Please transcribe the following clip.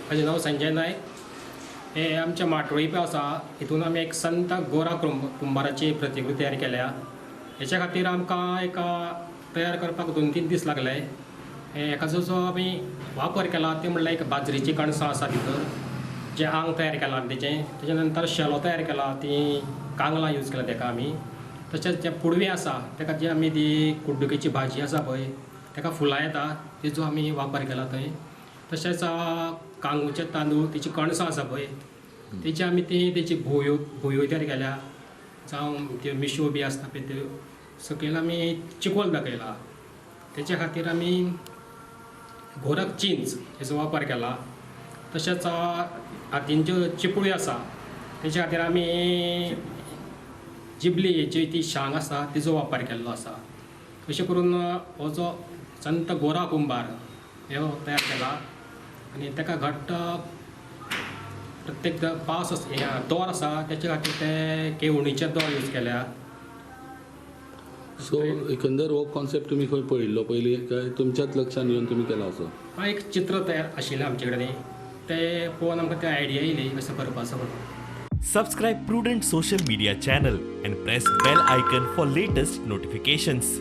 म्हजें नांव संजय नायक. हे आमच्या माटोळी पळय आसा, हितून आमी एक संत गोरा कुंभाराची प्रतिकृती तयार केल्या. हेच्या खातीर आमकां एक तयार करपाक 2-3 दीस लागले. हेका जो आमी वापर केला ते म्हणल्यार एक बाजरीची कणसां आसा भितर, जें आंग तयार केलां आमी तेजें, तेच्या नंतर शेलो तयार केला, ती कांगलां यूज केला तेका आमी. तशेंच जें पुडवें आसा तेका जी आमी ती कुड्डुकेची भाजी आसा पळय तेका फुलां येता तेजो आमी वापर केला थंय. तशेंच कांगूचे तांदूळ तेची कणसां आसा पळय तेची आमी ती तेची भोयो भोयो तयार केल्या, जावं त्यो मिश्यो बी आसता पळय त्यो सकयल आमी चिकोल दाखयला. तेच्या खातीर आमी गोरख चिंच हेजो वापर केला. तशेंच हातींच्यो चिपळ्यो आसा तेच्या खातीर आमी जिबली जी ती शांग आसा तिजो वापर केल्लो आसा. अशें करून हो जो संत गोरा कुंभार हो तयार केला आनी ताका घट्ट प्रत्येक पास दोर आसा तेच्या खातीर ते केवणीचे दोर यूज केल्या. सो एकंदर हो कॉन्सेप्ट तुमी खंय पळयल्लो पयलीं काय तुमच्याच लक्षान येवन तुमी केला असो? एक चित्र तयार आशिल्लें आमचे कडेन, ते पळोवन आमकां ते आयडिया येयली कशें करपाचो म्हणून. Subscribe Prudent social media channel and press bell icon for latest notifications.